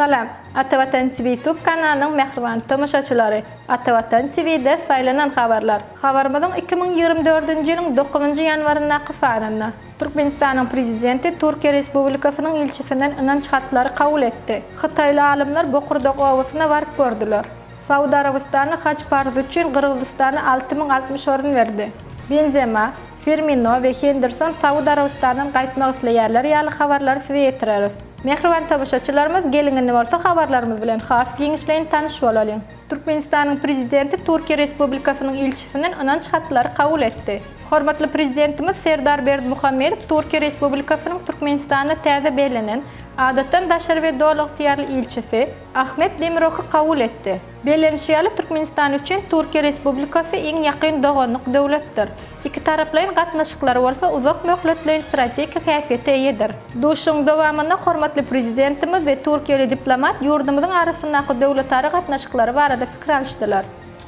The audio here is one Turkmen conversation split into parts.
Salam, Atavatan TV YouTube kanalynyň mähriban tomaşaçylary! Atavatan TV-de saýlanan habarlar. Habarymyzyň 2024-nji ýylyň dokuzynjy ýanwaryndaky sanynda, Türkmenistanyň Prezidenti Türkiýe Respublikasynyň ilçisinden ynanç hatlary kabul etdi. Hytaýly alymlar Bokurdak obasyna baryp gördüler. Saud Arabystany haj parzy üçin Gyrgyzystana 6060 orun berdi. Benzema, Firmino we Henderson Saud Arabystandan gaýtmak isleýärler ýaly habarlary size ýetireris. Mähriban tomaşaçylarymyz geliň indi bolsa habarlarymyz bilen has giňişleýin tanyş bolalyň. Türkmenistanyň Prezidenti Türkiýe Respublikasynyň ilçisinden ynanç hatlary kabul etdi. Hormatly Prezidentimiz Serdar Berdimuhamedow Türkiýe Respublikasynyň Türkmenistanda täze bellenen Adatdan daşary we Doly ygtyýarly ilçisi Ahmet Demiroky kabul etdi. Bellenişi ýaly, Türkmenistan üçin Türkiýe Respublikasy iň ýakyn doganlyk döwletdir. Ikitaraplaýyn gatnaşyklar bolsa uzak möhletleýin strategik häsiýete eýedir. Duşuşygyň dowamynda hormatly Prezidentimiz we türkiýeli diplomat ýurdumyzyň arasyndaky döwletara gatnaşyklary barada pikir alyşdylar.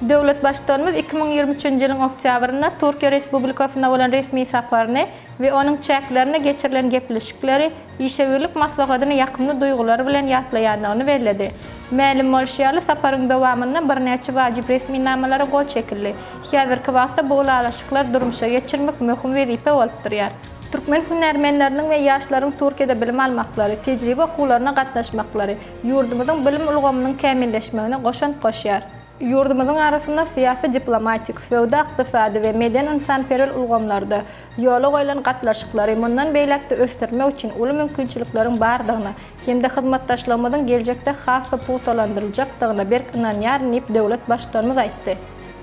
Döwlet Baştutanymyz 2023-nji ýylyň oktýabrynda Türkiýe Respublikasyna bolan resmi saparyny we onuň çäklerinde geçirilen gepleşikleri, işewürlik maslahatyny ýakymly duýgular bilen ýatlaýandygyny belledi. Mälim bolşy ýaly, saparyň dowamynda birnäçe wajyp resminamalara gol çekildi. Häzirki wagtda bu ylalaşyklary durmuşa geçirmek möhüm wezipe bolup durýar. Türkmen hünärmenleriniň we ýaşlaryň Türkiýede bilim almaklary, tejribe okuwlaryna gatnaşmaklary ýurdumyzyň bilim ulgamynyň kämilleşmegine goşant goşýar. Ýurdumyzyň arasynda syýasy-diplomatik, söwda-ykdysady we medeni-ynsanperwer ulgamlarda ýola goýlan gatnaşyklary mundan beýläk-de ösdürmek üçin uly mümkinçilikleriň bardygyna hem-de hyzmatdaşlygymyzyň geljekde has-da pugtalandyryljakdygyna berk ynanýaryn diýip, döwlet Baştutanymyz aýtdy.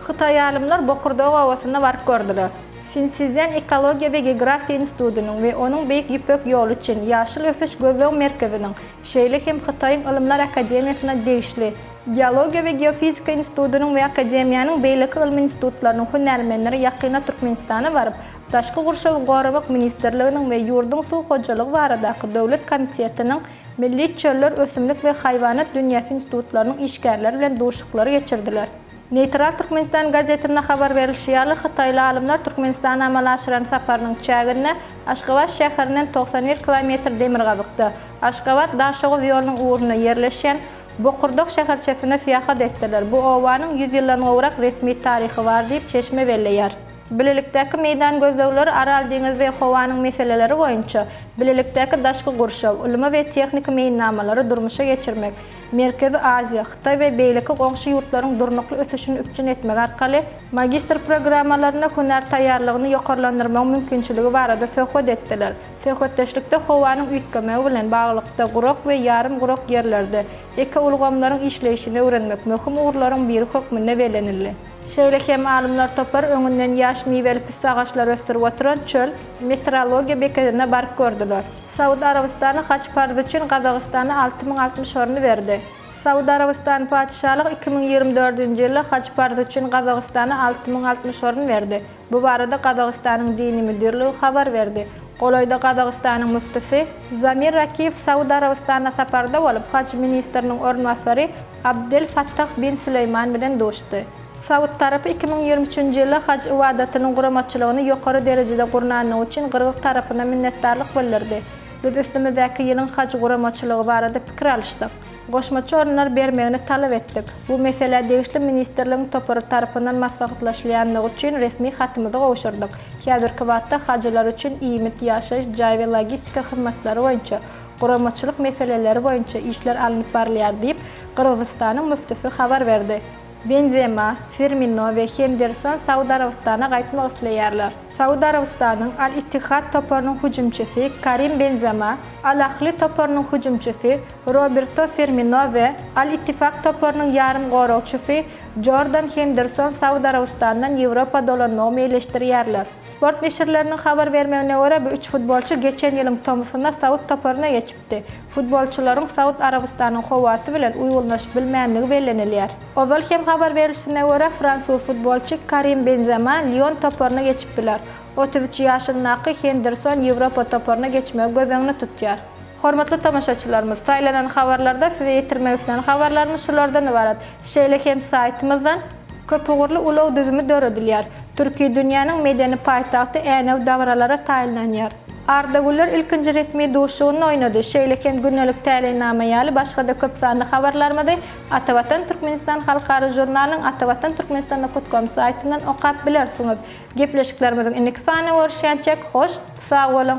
Hytaý alymlar Bokurdag obasyna baryp gördüler. Sinsizýan ekologiýa we geografiýa institutynyň we onuň Beýik Ýüpek ýoly üçin Ýaşyl ösüş gözleg merkeziniň, şeýle hem Hytaýyň Ylymlar akademiýasyna degişli Geologiýa we geofizika institutynyň we akademiýanyň beýleki ylmy institutlarynyň hünärmenleri ýakynda Türkmenistana baryp, Daşky gurşawy goramak ministrliginiň we ýurduň Suw hojalygy baradaky döwlet komitetiniň Milli çöller, ösümlik we haýwanat dünýäsi institutlarynyň işgärleri bilen duşuşyklary geçirdiler. Neýtral Türkmenistan gazetinde habar berlişi ýaly, hytaýly alymlar Türkmenistana amala aşyran saparynyň çäginde Aşgabat şäherinden 91 kilometr demirgazykda, Aşgabat-Daşoguz ýolunyň ugrunda ýerleşýän Bokurdak şäherçesine syýahat etdiler. Bu obanyň ýüz ýyldan gowrak resmi taryhy bar diýip, çeşme belleýär. Bilelikdäki meýdan gözlegleri Aral deňizi we howanyň meseleleri boýunça bilelikdäki daşky gurşaw, ylmy we tehniki meýilnamalary durmuşa geçirmek, Merkezi Aziýa, Hytaý we beýleki goňşy ýurtlaryň durnukly ösüşini üpjün etmek arkaly magistr programmalarynda hünär taýýarlygyny ýokarlandyrmagyň mümkinçiligi barada söhbet etdiler. Söhbetdeşlikde howanyň üýtgemegi bilen baglylykda gurak we ýarym gurak ýerlerde ekoulgamlaryň işleýşini öwrenmek möhüm ugurlaryň biri hökmünde bellenildi. Şeýle hem alymlar topary öňünden ýaş miweli pisse agaçlary ösdürip oturan çöl meteorologiýa bekedine baryp gördüler. Saud Arabystany haj parzy üçin Gazagystana 6060 orny berdi. Saud Arabystany Patyşalygy 2024-nji ýylda haj parzy üçin Gazagystana 6060 orun berdi. Bu barada Gazagystanyň Dini müdirligi habar berdi. Golaýda Gazagystanyň müftüsi Zamir Rakiýew Saud Arabystanyna saparda bolup, haj ministriniň orunbasary Abdel Fattah bin Süleýman bilen duşdy. Saud tarapy 2023-nji ýylda haj ybadatynyň guramaçylygyny ýokary derejede gurnandygy üçin gyrgyz tarapyna minnetdarlyk bildirdi. Biz üstümizdäki ýylyň haj guramaçylygy barada pikir alyşdyk. Goşmaça orunlar bermegini talap etdik. Bu meselä degişli ministrligiň topary tarapyndan maslahatlaşylýandygy üçin resmi hatymyzy gowşurdyk. Häzirki wagtda hajylar üçin iýmit, ýaşaýyş jaý we logistika hyzmatlary boýunça guramaçylyk meseleleri boýunça işler alnyp barylýar diýip, Gyrgyzystanyň müftüsi habar berdi. Benzema, Firmino we Henderson Saud Arabystana gaýtmak isleýärler. Saud Arabystanyň Al-Ittihad toparynyň hüjümçisi Karim Benzema, Al-Ahli toparynyň hüjümçisi Roberto Firmino we Al-Ittifak toparynyň ýarymgoragçysy Jordan Henderson Saud Arabystanyndan Ýewropa dolanmagy meýilleşdirýärler. Sport neşirleriniň habar bermegine görä, bu üç futbolçy geçen ýylyň tomusynda saud toparyna geçipdi. Futbolçylaryň Saud Arabystanyň howasy bilen uýgunlaşyp bilmändigi bellenilýär. Ozal hem habar berlişine görä, fransuz futbolçy Karim Benzema Lion toparyna geçip biler. 33 ýaşyndaky Henderson Ýewropa toparyna geçmegi göz öňünde tutýar. Hormatly tomaşaçylarymyz, saýlanan habarlarda size ýetirmek islän habarlarymyz şulardan ybarat. Şeýle hem saýtymyzdan Köpugurly ulag düzümi döredilýär. Türki dünýäniň medeni paýtagty Änew dabaralara taýynlanýar. Arda Güler ilkinji resmi duşuşygynda oýnady. Şeýle hem gündelik täleýnama ýaly başga-da köp sanly habarlarymyzy Atavatan Türkmenistan halkara žurnalynyň Atavatan Türkmenistan com saýtyndan okap bilersiňiz. Gepleşiklerimiziň indiki sanyna görüşýänçäk hoş sag boluň!